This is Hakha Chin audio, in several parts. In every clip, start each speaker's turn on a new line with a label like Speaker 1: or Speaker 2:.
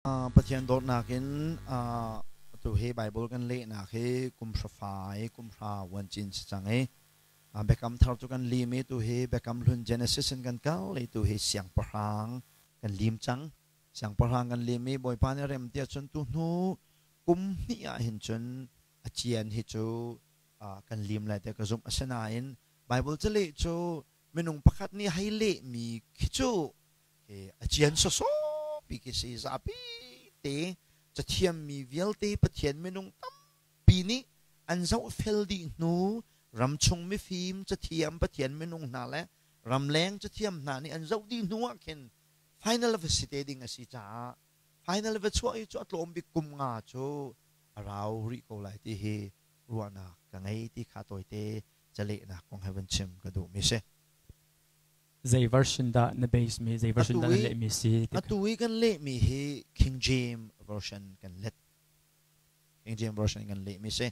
Speaker 1: Pathian dawtnak in atu hi Bible kan lehnak hi kum hra fai kum hra vuancin si cang i Biakam Thar cu kan lim i tu hi Biakam Hlun Genesis in kan kal i tu hi Siangpahrang kan lim cang. Siangpahrang kan lim i Bawipa nih rem tiah cun tu hnu kum hnih ah hin cun a cian hi cu kan lim lai tiah ka zumh. Asinain Bible caleh cu minung pakhat nih hei lehmi khi cu a cian sawsawh pi khi si. Zapi te cathiammi vialte Pathian minung tampi nih an zohfel dih hnu, ramchung mifim cathiam Pathian minung hna le ramleng cathiam hna nih an zoh dih hnu ah khin final va si te ding a si caah final va chuah hi cu a tlawm bik kum nga cu a rau rih ko lai ti hi ruahnak ka ngei ti kha tawite calehnak kong he van chim ka duhmi si.
Speaker 2: Zei version dah na base mi, zei version dah na lehmi si?
Speaker 1: Atu i kan lehmi hi King James version kan let. King James version kan lehmi si.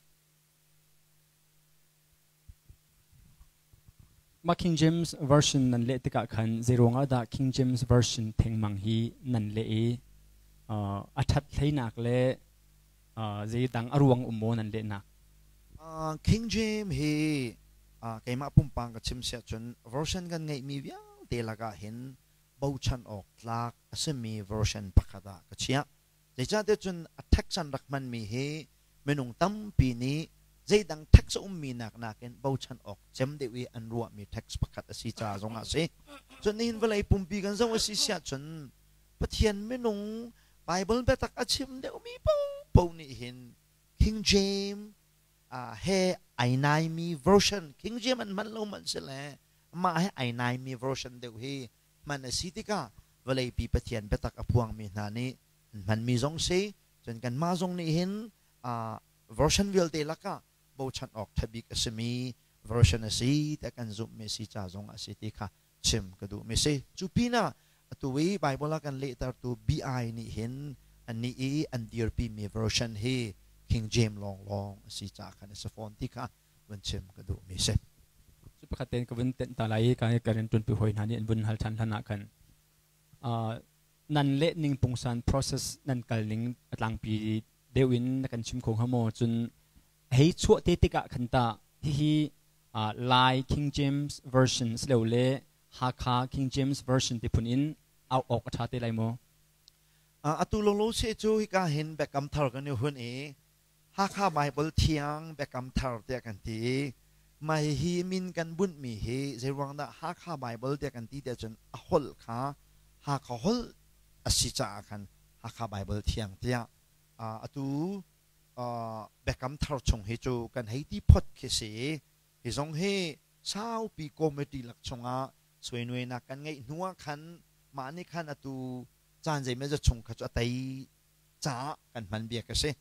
Speaker 2: Mah King James version nan leh tikah khan zei ruangah dah King James version thengmang hi nan leh i a ṭhat hleinak le zei dang a ruang um maw nan lehnak?
Speaker 1: King James hi keimah pumpang ka chim siah cun version kan ngeihmi vialte lakah hin bochan awk tlak a simi version pakhat ah ka chiah. Zeicahtiah cun a text an rak hmanmi hi minung tampi nih zeidang text a ummi nak nakin bochan awk cem deuh i an ruahmi text pakhat a si ca zongah a si. Cun nihin vawlei pumpi kan zoh a si siah cun Pathian minung Bible biatak a chim deuhmi paohpaoh nih hin King James he ai naimi version, King James an hman lo hmanh sile mah he ai naimi version deuh hi hman a si tikah vawleipi Pathian biatak a phuangmi hna nih an hmanmi zong si. Cun kanmah zong nih hin version vialte lakah bochan awk ṭha bik a simi version a si tiah kan zumhmi a si ca zong a si ti kha chim ka duhmi si. Cu pinah atu i Bible a kan lehtertu BI nih hin annih i an dirpimi version hi King James lawnglawng a si caah khan a si fawn ti kha vun chim ka duhmi si.
Speaker 2: Cu pakhat tein ka vun tenh ta lai i ka kan ṭuanpi hawi hna nih an vun hal ṭhan hlan ah khan nan leh ning pungsan process nan kal ning a tlangpi deuh in na kan chim kho hnga maw? Cun hei chuah te tikah khan tah hihi Lai King James Version silole Hakha King James Version ti phun in au awk a ṭha te lai maw?
Speaker 1: Atu lolo se cu hika hin Biakam Thar kan i hun i Hakha Bible Thiang Biakam Thar tiah kan ti i mah hihi min kan bunhmi hi zeiruang dah Hakha Bible tiah kan ti tiah cun a holh kha Hakha holh a si caah khan Hakha Bible Thiang tiah atu Biakam Thar chung hi cu kan hei ti phot khi si i hi zong hi saupi committee lak chungah suainuainak kan ngeih hnu ah khan mah nih khan atu caan zeimawzat chung kha cu a tei caah kan hman bia ka si.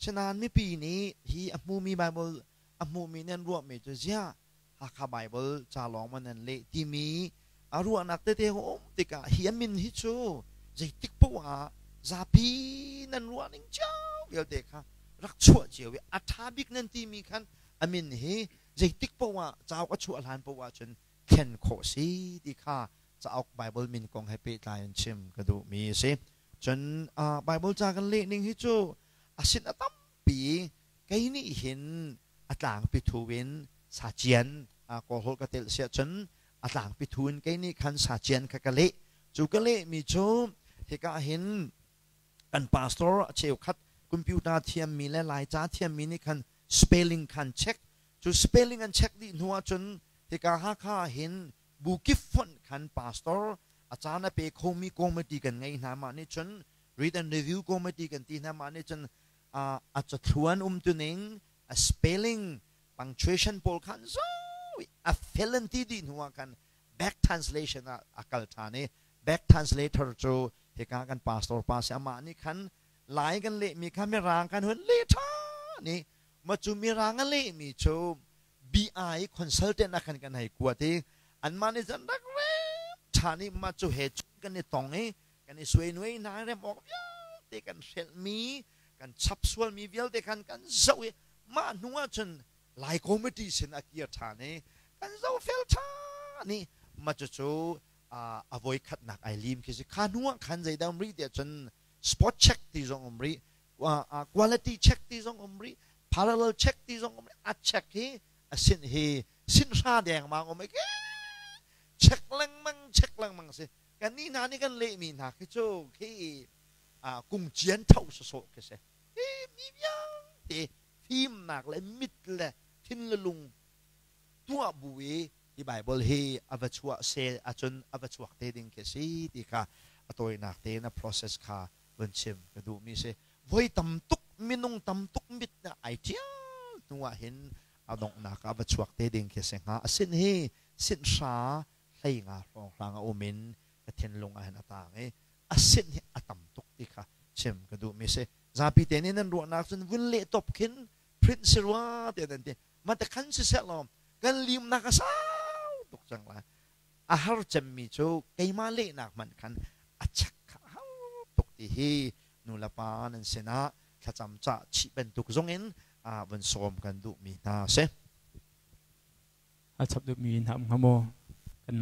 Speaker 1: Sinain mipi nih hi a hmumi Bible a hmumi nih an ruahmi cu ziah Hakha Bible ca lawng man an leh timi a ruahnak tete a um tikah hi a min hi cu zeitik poah ah zapi nan ruah ning cio vialte kha rak chuah cio i a ṭha bik nan timi khan a min hi zeitik poah ah cauk a chuah hlan poah ah cun thlen khawh si ti kha cauk Bible min kong he pehtlai in chim ka duhmi a si. Cun Bible ca kan leh ning hi cu a sin a tampi. Kei nih hin a tlangpi thu in sacian Kawlholh ka telh siah cun a tlangpi thu in kei nih khan sacian kha ka leh. Cu ka lehmi cu hika hin kan pastor a cheukhat computer thiammi le Laica thiammi nih khan spelling khan check. Cu spelling an check dih hnu ahcun hika Hakha ah hin bu kip fonh khan pastor a caan a pe khomi committee kan ngei hna. Mah nih cun read and review committee kan ti hna. Mah nih cun a cathluan umtuning, a spelling, punctuation pawl khan zo a fel an ti dih hnu ah khan back translation ah a kal ṭhan i back translator cu hika kan pastor pa si. Amah nih khan Lai kan lehmi kha Mirang kan hun leh ṭhan i ma cu Mirang a lehmi cu BI consultant ah khan kan hei kuat i anmah nih cun rak rem ṭhan i mah cu he kan i tong i kan i suainuai hna. Rem awk vialte kan hrelhmi, kan chap sualmi vialte khan kan zoh i mah hnu ah cun Lai committee sin a kir ṭhan i kan zohfel ṭhan i mah cucu a voikhatnak ai lim khi si. Kha hnu ah khan zeidah um rih tiah cun Spot check ti zong um rih, quality check ti zong um rih, parallel check ti zong um rih. A check hi a sin hi sin hra dengmang um i check lengmang check lengmang si. Kan nih hna nih kan lehmi hna khi cu khi kung cian tho sawsawh khi si. Hi mi vialte fimnak le mit le thin le lung tuah bu i hi Bible hi a va chuah se ahcun a va chuak te ding khi si ti kha a tawinak tein a process kha vun chim ka duhmi si. Voi tam tuk minung tam tuk mit na ai ṭial hnu ah hin a donghnak ah va chuak te ding khi si hnga. A sin hi sin hra hlei nga hrawnghrang a um in ka thinlung ah hin a tang i a sin hi a tam tuk ti kha chim ka duhmi si. Zapi te nih nan ruahnak cun vun leh top khin print si rua tiah nan ti. Mate khan siseh law kan limnak a sau tuk cang lai. A har cemmi cu keimah lehnak hmanh khan a chek kha a har tuk ti hi nu le pa nan sinah thlacam cah chih bantuk zongin vun sawm kan duhmi hna a si.
Speaker 2: A chap duhmi hna um hnga maw kan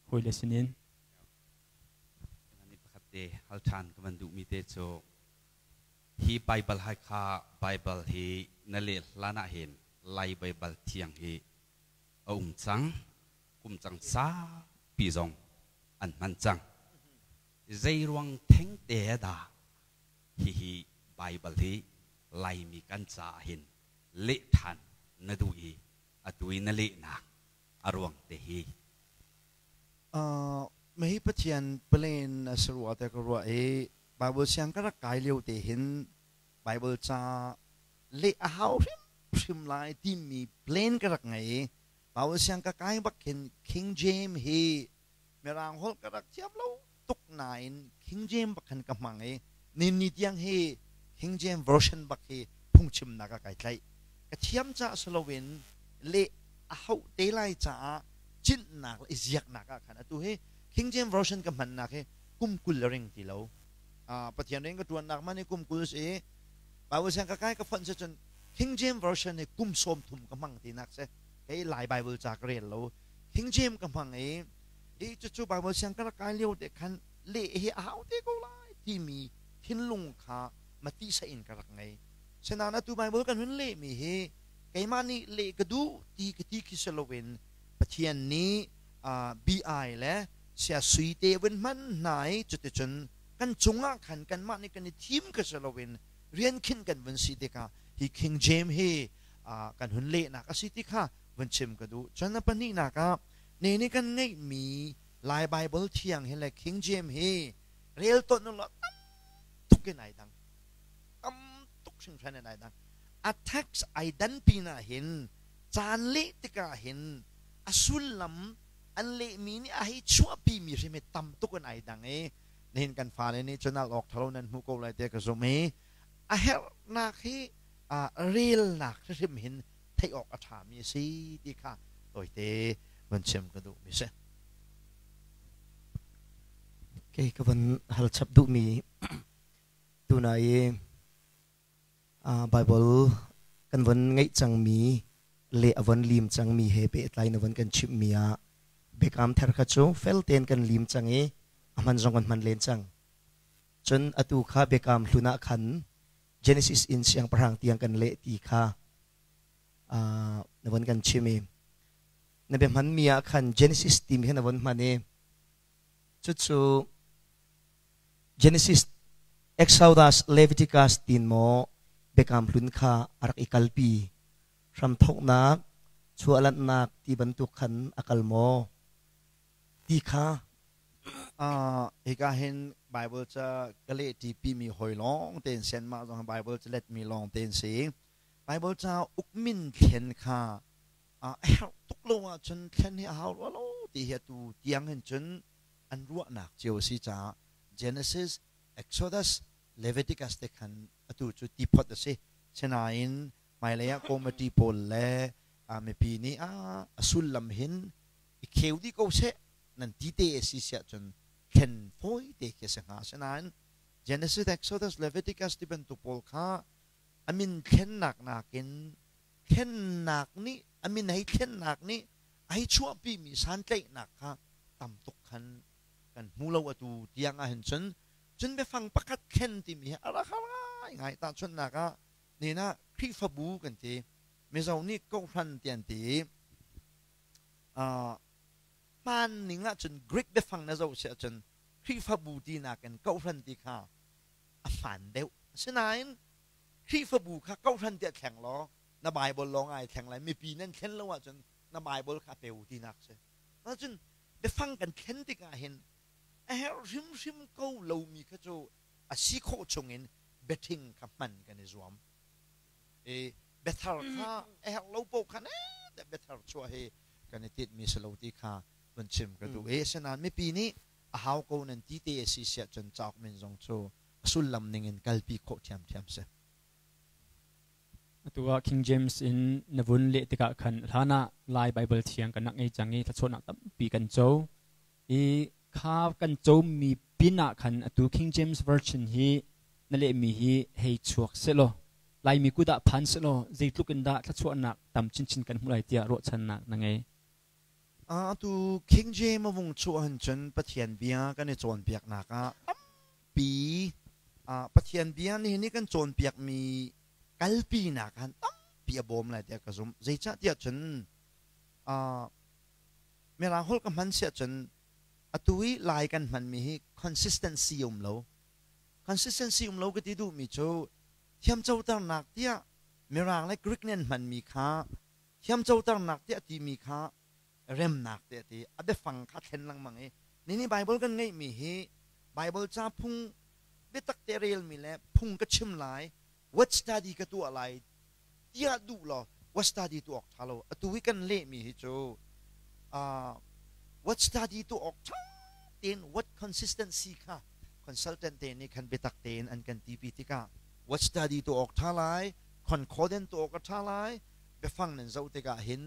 Speaker 2: hawile sinin?
Speaker 3: Ni pakhat te hal ṭhan ka van duhmi te cu hi Baibal Hakha Baibal hi na leh hlan ah hin Lai Baibal thiang hi a um cang, kum cang saupi zong an hman cang. Zeiruang thengte dah hihi Baibal hi Laimi kan caah hin leh ṭhan na duh i atu i na lehnak a ruang te hi?
Speaker 1: Mahi Pathian plan a si rua te ka ruah i Bible siang ka rak kai lio te hin Bible ca leh a hau hrimhrim lai timi plan ka rak ngei i Bible siang ka kai bak khin King James hi Mirang holh ka rak thiam lo tuk nain King James bak khan ka hmang i ni tiang hi King James version bak hi phungchimnak ah kai tlaih. Ka thiam caah si loin leh a hauh te lai caah cinhnak le i ziaknak ah khan atu hi King James version ka hmannak hi kum 20 a ring ti lo. Pathian rian ka ṭuannak man hi kum 20 si. Bible siang ka kai ka fonh si cun King James version hi kum 30 ka hmang tinak si. Kei Lai Bible ca ka rel lo. King James ka hmang i i cucu Bible siang ka rak kai lio te khan leh hi a hau te ko lai timi thinlung kha mati sa in ka rak ngei. Sinain atu Bible kan hun lehmi hi keimah nih leh ka duh ti ka ti khi si loin Pathian nih BI le sia sui te vun hman hna i cuticun kan cungah khan kanmah nih kan i thim ka si loin rian khinh kan vun si tikah hi King James hi kan hun lehnak a si ti kha vun chim ka duh. Cun a pahnihnak ah ne nih kan ngeihmi Lai Bible thiang hi le King James hi rel tawn u law tam tuk in ai dang. Tam tuk hringhran in ai dang. A text ai dan pinah hin caan leh tikah hin a sullam an lehmi nih a hei chuahpimi hrim hi tam tuk in ai dang i nihin kan fale nih cun al awk thalo nan hmuh ko lai tiah ka zumh i a herhnak hi relnak hrim hin theih awk a ṭhami a si ti kha tawite vun chim ka duhmi si.
Speaker 4: Kei ka van hal chap duhmi tuna i Bible kan von ngeih cangmi le a von lim cangmi he pehtlai na von kan chimhmi ah biakam thar kha cu fel tein kan lim cang i a hman zong kan hman len cang. Cun atu kha biakam hlun ah khan Genesis in siangpahrang tiang kan leh ti kha na von kan chim i na bia hmanmi ah khan Genesis timi kha na von hman i cucu Genesis, Exodus, Leviticus tiin maw Biakam Hlun kha a rak i kalpi? Hramthawknak, chuahlanhnak ti bantuk khan a kal maw? Ti kha
Speaker 1: Hika hin Bible ca ka leh ṭi mi hawi lawng tein sian mah zong Bible ca letmi lawng tein si. Bible ca ukmin thlen kha a herh tuk lo ahcun thlen hi a hau rua lo ti hi atu tiang hin cun an ruahnak cio a si caah Genesis, Exodus, Leviticus te khan atu cu tiphot a si. Sinain hmailei ah committee pawl le mipi nih a sullam hin i kheu dih ko seh nan ti te a si siah cun thlen fawi te khi a si hnga. Asinain Genesis, Exodus, Leviticus ti bantuk pawl kha a min thlennak nakin thlennak nih a min hei thlennak nih a hei chuahpimi santlaihnak kha tam tuk khan kan hmu lo atu tiang ah hin cun. Cun biafang pakhat thlen timi hi a rak har ngaingai. Tahchunhnak ah, nin ah Khrihfabu kan ti. Mizo nih kohhran ti an ti i hmaan ning ahcun Greek biafang na zoh si ahcun Khrihfabu tinak in kohhran ti kha a hmaan deuh. Asinain Khrihfabu kha kohhran tiah thleng law na Bible lawng ai thleng lai. Mipi nan thlen lo ahcun na Bible kha peu tinak si. Cun biafang kan thlen tikah hin a herh hrimhrim ko lomi kha cu a si khawh chungin biaṭhing kha hman kan i zuam. I biathar kha a herh lo paoh kha ne biathar chuah hi kan i tinhmi si lo ti kha vun chim ka duh i asinain mipi nih a hau ko nan ti te a si siah cun cauk min zong cu a sullam ningin kalpi khawh ṭhiamṭhiam si.
Speaker 2: Atu ah King James in na vun leh tikah khan hlan ah Lai Baibal Thiang kan rak ngei cang i thluachuahnak tampi kan co. I kha kan comi pin ah khan atu King James Version hi na lehmi hi hei chuak sehlaw Laimi kut ah phan sehlaw zeitluk in dah thluachuahnak tam chinchin kan hmuh lai tiah ruahchannak na ngei.
Speaker 1: Atu King James a vung chuah hin cun Pathian bia kan i cawnpiaknak ah tampi Pathian bia nihin i kan cawnpiakmi kalpinak ah tampi a bawm lai tiah ka zumh. Zeicahtiah cun Mirang holh ka hman siah cun atu i Lai kan hmanmi hi consistency um lo. Consistency um lo ka ti duhmi cu thiamcoternak tiah Mirang le Greek nih an hmanmi kha thiamcoternak tiah timi kha remnak tiah ti a biafang kha thlen lengmang i nini Bible kan ngeihmi hi Bible ca phung biatak te relmi le phung ka chim lai word study ka tuah lai tiah duh law word study tuah awk ṭha lo. Atu i kan lehmi hi cu word study tuah awk ṭha tein word consistency kha consultant te nih khan biatak tein an kan tipi tikah word study tuah awk ṭha lai, concordant tuah awk a ṭha lai, biafang nan zoh tikah hin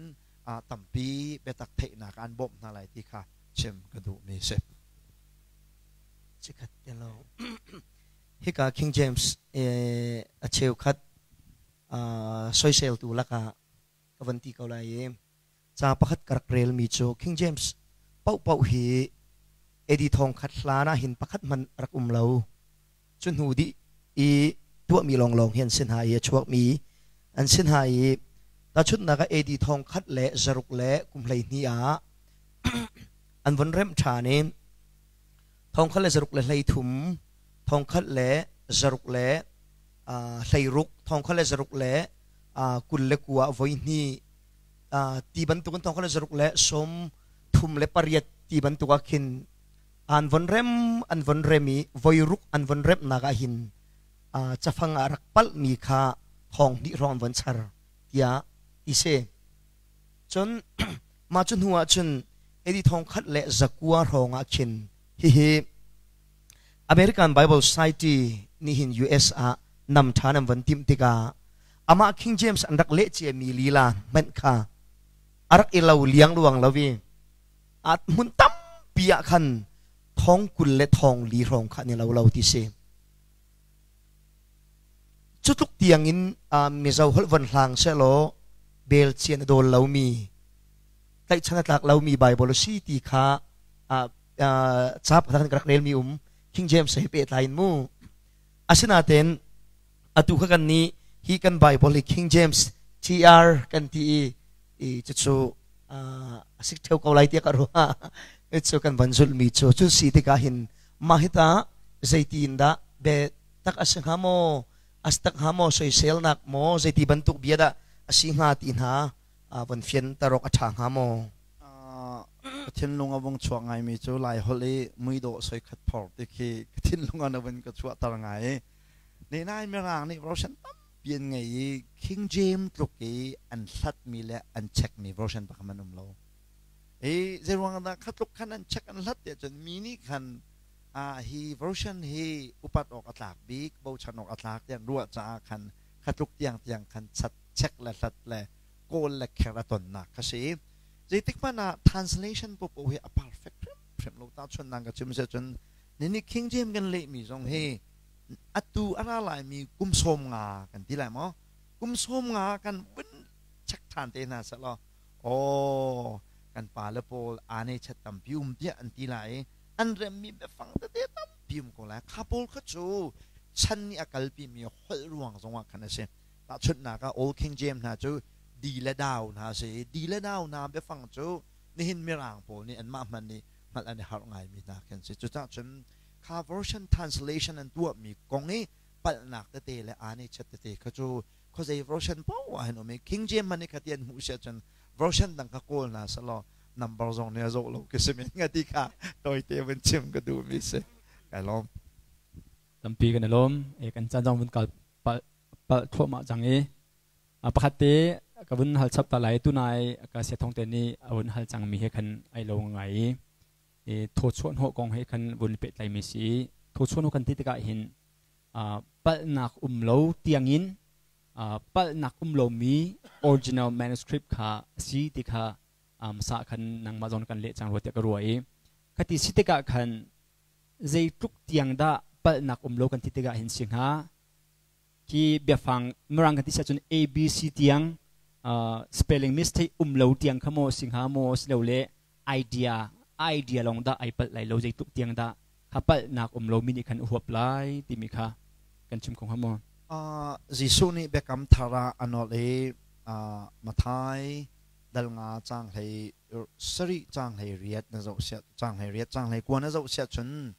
Speaker 1: tampi biatak theihnak an bawmh hna lai ti kha chim ka duhmi si.
Speaker 4: Chikkhat te lo. Hika King James a cheukhat soiseltu lakah ka van ti ko lai i ca pakhat ka rak relmi cu King James paohpaoh hi AD thong khat hlan ah hin pakhat hmanh rak um lo. Cu hnu dih i tuahmi lawnglawng hi an si hna i a chuakmi an si hna i tahchunhnak ah AD thong khat le zaruk le kum 12 ah an von remh ṭhan i 1013, 1016, 1069 voi hnih ti bantukin 1038 ti bantuk ah khin an von rem an von rem i voi ruk an von remnak ah hin cafang ah rak palhmi kha thong hnih hrawng an von char tiah ti si. Cun mah cu hnu ah cun AD 1109 hrawng ah khin hihi American Bible Society nih hin US ah nam ṭhan an von timh tikah amah King James an rak leh ciami lila hmanh kha a rak i lo liangluang lo i a hmun tampi ah khan thong 20 le thong li hrawng kha an i lo lo ti si. Cu tluk tiang in Mizo holh von hlang sehlaw bel cian a dawl lomi, tlaihchan a tlak lomi Bible a si ti kha ca pakhat kan rak relmi um King James he pehtlai in mu. Asinain atu kha kan nih hi kan Bible hi King James TR kan ti i cucu a si theo ko lai tiah ka ruah. Cu kan van zulhmi cu cu si tikah hin mah hi ta zeitin dah be tak a si hnga maw a si tak hnga maw soiselnak maw zeiti bantuk bia dah a si hnga ti hna von fianter awk a ṭha hnga maw?
Speaker 1: Ka thinlung a vung chuak ngaimi cu Lai holh i muidawh soikhat phor ti khi ka thinlung ah na vun ka chuahter ngai. Nain Mirang nih version tampi an ngei i King James tluk i an hlatmi le an checkmi version pakhat an um lo. I zeiruang dah kha tluk khan an check an hlat tiah cun mi nih khan hi version hi upat awk a tlak bik, bochan awk a tlak tiah an ruah caah khan kha tluk tiangtiang khan chat check le hlat le kawl le kher a tonnak kha si. Zeitik hmanh ah translation popo hi a perfect hrimhrim lo. Tahchunhnak ka chim si cun nini King James kan lehmi zong hi atu a ra laimi kum 50 kan ti lai maw? Kum 50 kan vun check ṭhan te hna sehlaw aw kan pale pawl aa nei chat tampi um tiah an ti lai i an remmi biafang tete tampi. tampi um ko lai. Kha pawl kha cu chan nih a kalpi mi holh ruang zongah khan a si. Tahchunhnak ah Old King James hna cu di le dau hna a si i di le dau hna biafang cu nihin Mirang pawl nih anmah hmanh nih hngalh an i harh ngaimi hna khi an si. Cucaah cun kha version translation an tuahmi kong i palhnak tete le aa nih chat tete kha cu khuazei version paoh ah hin um i King James hmanh nih kha ti an hmuh si ahcun version dang kha kawl hna selaw number zong nih a zoh lo khi si men nga ti kha tawite vun chim ka duhmi si. Kai lawm.
Speaker 2: Tampi kan i lawm. E kan caan zong vun kal palh palh thluahmah cang i pakhat te ka vun hal chap ta lai. Tunai ka sia thong te nih a vun hal cangmi he khan ai lo ngai i e thawchuah hnawh kong he khan vun pehtlaimi si i thawchuah hnawh kan ti tikah hin palhnak um lo tiangin palhnak um lomi original manuscript kha a si ti kha sa khan nangmah zong kan leh cang rua tiah ka ruah i khati si tikah khan zeitluk tiang dah palhnak um lo kan ti tikah hin si hnga? Hi biafang Mirang kan ti si ahcun A B C tiang spelling mistake um lo tiang kha maw si hnga maw, silole idea idea lawng dah ai palh lai lo, zeitluk tiang dah kha palhnak um lomi nih khan a huap lai timi kha kan chim kho hnga maw?
Speaker 1: Jesuh nih Biakam Thar ah a nolh i Matthai dal nga caang 17 caang 18 na zoh siah, caang 18 caang 19 na zoh siah cun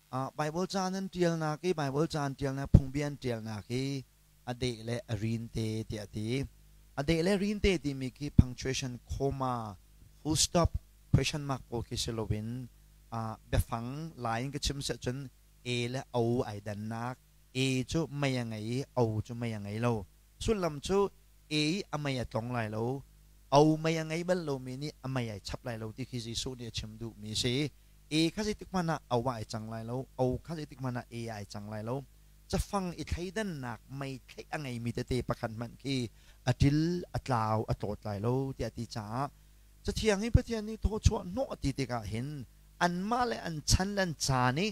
Speaker 1: Bible ca nan ṭialnak i Bible ca an ṭialnak, phungbia an ṭialnak hi a deh le a rin te tiah a ti. A deh le rin te timi khi punctuation, comma, full stop, question mark pawl khi si loin biafang lai in ka chim siah cun A le O ai dannak. A cu mei a ngei i O cu mei a ngei lo. Sullam cu A i a mei a tlong lai lo, O mei a ngei bal lomi nih a mei ai chap lai lo ti khi Jesuh nih a chim duhmi a si. A kha zeitik hmanh ah O ah ai cang lai lo, O kha zeitik hmanh ah A ah ai cang lai lo. Cafang i thleidannak mei thleih a ngeimi tete pakhat hmanh khi a ṭil, a tlau, a tlawt lai lo tiah a ti caah Cathiang hi Pathian nih thawchuah hnawh a ti tikah hin anmah le an chan le an caan i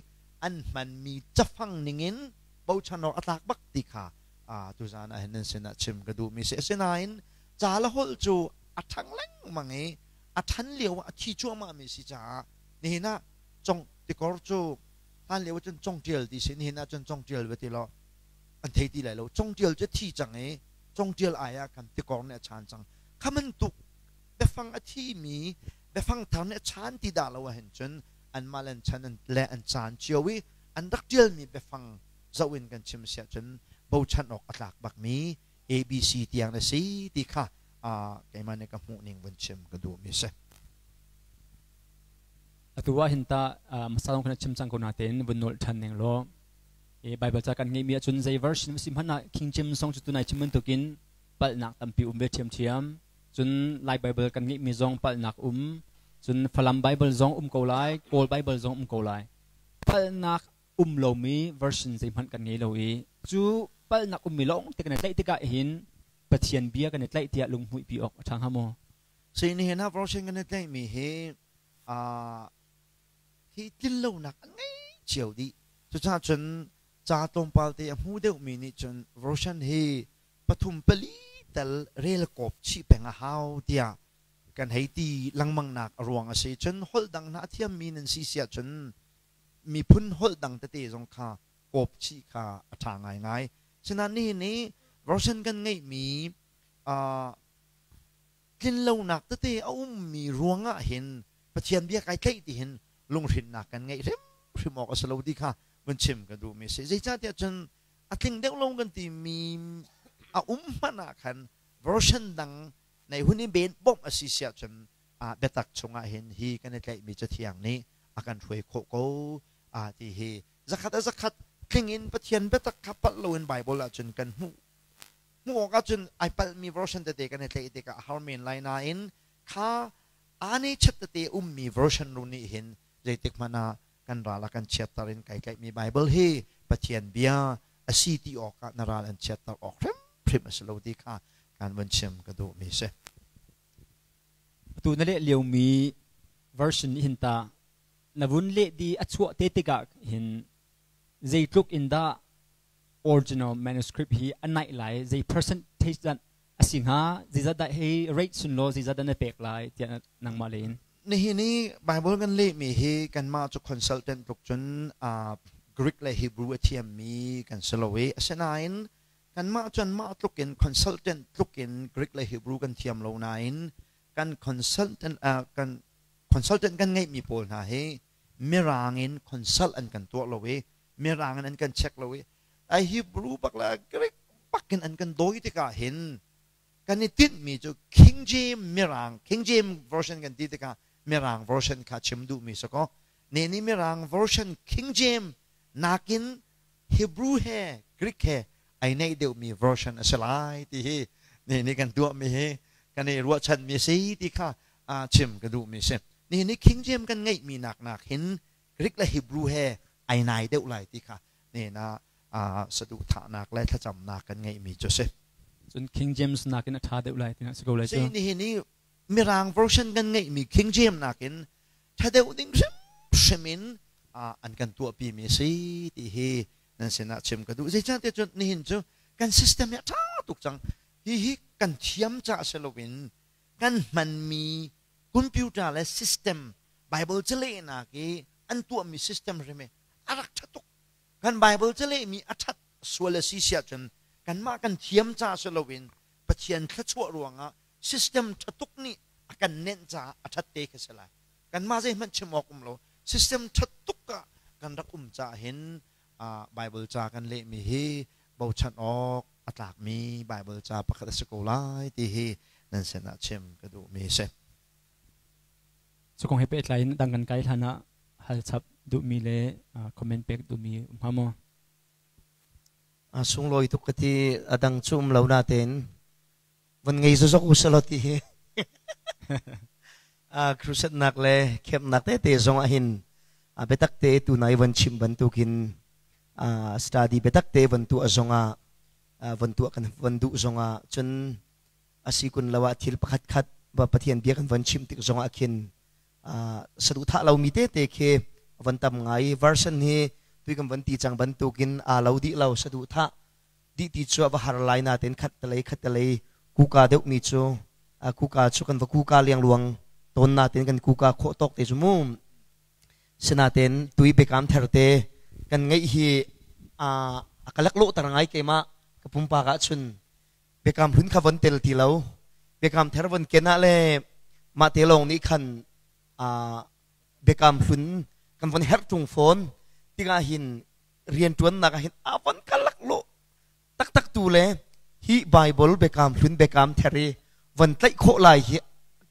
Speaker 1: an hmanmi cafang ningin bochan awk a tlak bak ti kha tuzaan ah hin nan sinah chim ka duhmi si. Asinain ca le holh cu a ṭhang lengmang i a ṭhan lio ah a thi cuahmahmi si caah nihin ah cong tikor cu hlan lio cun congṭial ti si, nihin ah cun congṭial va ti law an thei ti lai lo. Congṭial cu thi cang i congṭial ai ah khan tikor nih a chaan cang. Kha bantuk biafang a thimi biafang thar nih a chaan ti dah lo ahhin cun anmah le an chan le an caan cio i an rak ṭialmi biafang zoh in kan chim si ahcun bochan awk a tlak bakmi ABC tiang na si ti kha keimah nih ka hmuh ning vun chim ka duhmi si.
Speaker 2: Atu ah hin ta hmasa zong khan chim cang ko natein vun nolh ṭhan ning law e Bible ca kan ngeihmi ahcun zei version si hmanh ah King James zong cu tunai chim bantukin palhnak tampi um ve ṭhiamṭhiam. Cun Lai Bible kan ngeihmi zong palhnak um, cun Falam Bible zong um ko lai, Kawl Bible zong um ko lai. Palhnak um lomi version zeihmanh kan ngei lo i cu palhnak ummi lawng te kan i tlaih tikah hin Pathian bia kan i tlaih tiah lunghmuihpi awk a ṭha hnga maw?
Speaker 1: Si nihin ah version kan i tlaihmi hi hi tlinlonak an ngei cio dih. Cucaah cun ca tlawmpal te a hmu deuhmi nih cun version hi pathum pali tal rel kawp chih peng a hau tiah kan hei ti lengmang nak a ruang a si. Cun holh dang hna a thiammi nan si siah cun miphun holh dang tete zong kha kawp chih kha a ṭha ngaingai. Sinain nihin i version kan ngeihmi tlinlonak tete a ummi ruangah hin Pathian bia kai tlaih ti hin lunghrinnak kan ngeih hrimhrim awk a si lo ti kha vun chim ka duhmi a si. Zeicahtiah cun a tling deuh lo kan timi a um hmanh ah khan version dang nei hun i ben bawmh a si siah cun biatak chungah hin hi kan i tlaihmi Cathiang nih a kan hruai khawh ko ti hi zakhat a zakhat tling in Pathian biatak kha palh loin Bible ahcun kan hmuh hmuh awk ahcun ai palhmi version tete kan i tlaih tikah a har men lai nain kha aa chat tete ummi version ru nih hin zeitik hmanh ah kan ral a kan chiatter in kai tlaihmi Bible hi Pathian bia a si ti awkah na ral an chiatter awk hrimhrim a si lo ti kha kan vun chim ka duhmi si.
Speaker 2: Atu na leh liomi version nih hin ta na vun leh di a chuah te tikah hin zeitluk in dah original manuscript hi a naih lai, zei percentage dah a si hnga, zeizat dah hei rate sun law zeizat dah na pek lai tiah nangmah lei in?
Speaker 1: Nihin i Bible kan lehmi hi kanmah cu consultant tluk cun. Greek le Hebrew a thiammi kan si lo i asinain kanmah cun mah tluk in consultant tluk in Greek le Hebrew kan thiam lo nain kan consultant kan consultant kan ngeihmi pawl hna hi mirang in consult an kan tuah lo i mirang in an kan check lo i a Hebrew bak le Greek bak in an kan dawi tikah hin kan i tinhmi cu King James mirang King James version kan ti tikah mirang version kha chim duhmi si kaw ne nih mirang version King James nakin Hebrew he Greek he ai neih deuhmi version a si lai ti hi ne nih kan tuahmi hi kan i ruahchanmi si ti kha chim ka duhmi si. Ni ni King James kan ngeihmi nak nak hin Greek le Hebrew he ai nai deuh lai ti kha ne na saduhthahnak le thlacamnak kan ngeihmi cu si.
Speaker 2: Cun King James nakin a ṭha deuh lai ti si ko lai cu.
Speaker 1: Si nihin i Mirang version kan ngeihmi King James nakin ṭha deuh ding hrimhrim in an kan tuahpimi si ti hi nan sinah chim ka duh. Zeicahtiah cun nihin cu kan system hi a ṭha tuk cang. Hihi kan thiam caah si loin kan hmanmi computer le system Bible calehnak i an tuahmi system hrim hi a rak ṭha tuk. Kan Bible calehmi a ṭhat sual a si siah cun kanmah kan thiam caah si loin Pathian thluachuah ruangah system ṭha tuk nih a kan nenh caah a ṭhat te khi si lai. Kanmah zeihmanh chim awk um lo. System ṭha tuk ah kan rak um caah hin Bible ca kan lehmi hi bochan awk a tlakmi Bible ca pakhat a si ko lai ti hi nan sinah chim ka duhmi a si.
Speaker 2: Cu kong he pehtlai in dang kan kai hlan ah hal chap duhmi le comment pek duhmi um hnga maw?
Speaker 4: A sunglawi tuk ka ti a dang cu um lo natein von ngei zozok u selaw ti hi a crusade nak le camp nak tete zong ah hin a biatak te tu nai von chim bantukin a study biatak te von tu zong ah von tuah kan von duh zong ah cun asi kun lo ah thil pakhat khat ba Pathian bia kan von chim tik zong ah khin saduhthah lomi tete khi von tam ngai version hi tui kan von ti cang bantukin aa lo dih lo saduhthah dih ti cu a va har lai natein khat telei khat telei kuka deuhmi cu kuka cu kan va kuka liangluang tawn natein kan kuka khawh tawk te cu mu sinatein tui bekam therte kan ngeih hi a ka laklawhter ngai keimah ka pumpak ah cun Biakam hlun kha von tel ti lo. Biakam thar von ken ah le mah te lawng nih khan biakam hlun kan von herh tung fawn tikah hin rianṭuannak ah hin a von ka laklawh taktak tu le hi Bible biakam hlun biakam thar i von tlaih khawh lai hi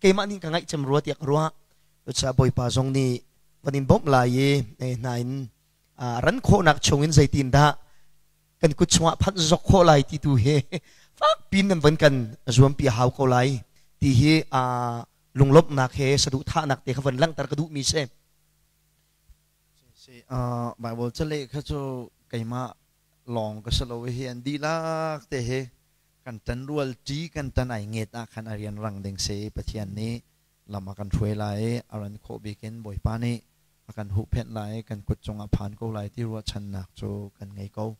Speaker 4: keimah nih ka ngaih cem rua tiah ka ruah. Cucaah Bawipa zong nih von in bawmh lai i hna in ran khawhnak chungin zeitin dah kan kut chungah phanh zok khawh lai ti tu hi fak pin nan von kan zuampi a hau ko lai ti hi lunglawmhnak he saduhthahnak te kha von langhter ka duhmi si.
Speaker 1: Bible caleh kha cu keimah lawng ka si lo hi an dihlak te hi kan tan rual ṭi kan tan ai nget ah khan a rian rang ding si Pathian nih lam a kan hruai lai i a ran khawh bik in Bawipa nih a kan huhphenh lai kan kut cungah phan ko lai ti ruahchannak cu kan ngei ko.